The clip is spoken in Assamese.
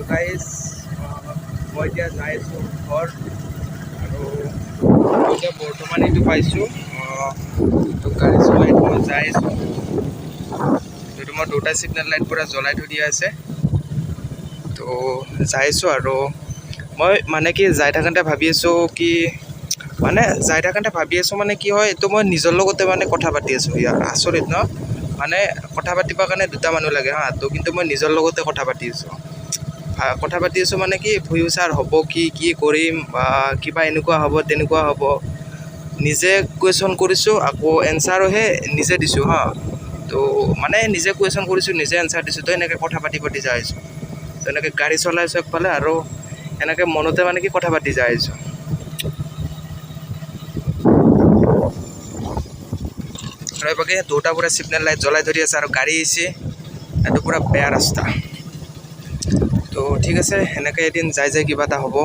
গাইজ, মই এতিয়া যাই আছোঁ ঘৰ আৰু এতিয়া বৰ্তমান এইটো পাইছোঁ। তো গাড়ী চলাই মই যাই আছোঁ। এইটো মই দুটা চিগনেল লাইট পূৰা জ্বলাই থৈ দিয়া আছে। তো যাই আছোঁ আৰু মই মানে কি যাই থাকোঁতে ভাবি আছোঁ কি, মানে যাই থাকোঁতে ভাবি আছোঁ, মানে কি হয়, এইটো মই নিজৰ লগতে মানে কথা পাতি আছোঁ। ইয়াৰ আচৰিত ন, মানে কথা পাতিবৰ কাৰণে দুটা মানুহ লাগে হা। তো কিন্তু মই নিজৰ লগতে কথা পাতি আছোঁ। কথা পাতি আছোঁ মানে কি ফিউচাৰ হ'ব, কি কি কৰিম বা কিবা এনেকুৱা হ'ব, তেনেকুৱা হ'ব, নিজে কুৱেশ্যন কৰিছোঁ, আকৌ এনচাৰোহে নিজে দিছোঁ হা। তো মানে নিজে কুৱেশ্যন কৰিছোঁ, নিজে এনচাৰ দিছোঁ। তো এনেকৈ কথা পাতি পাতি যাই আছোঁ। তো এনেকৈ গাড়ী চলাই আছোঁ একফালে আৰু এনেকৈ মনতে মানে কি কথা পাতি যাই আছোঁ। আৰু এইভাগে দুটা পূৰা চিগনেল লাইট জ্বলাই ধৰি আছে আৰু গাড়ী আহিছে। এইটো পূৰা বেয়া ৰাস্তা। তো ঠিক আছে, সেনেকৈ এদিন যাই যাই কিবা এটা হ'ব।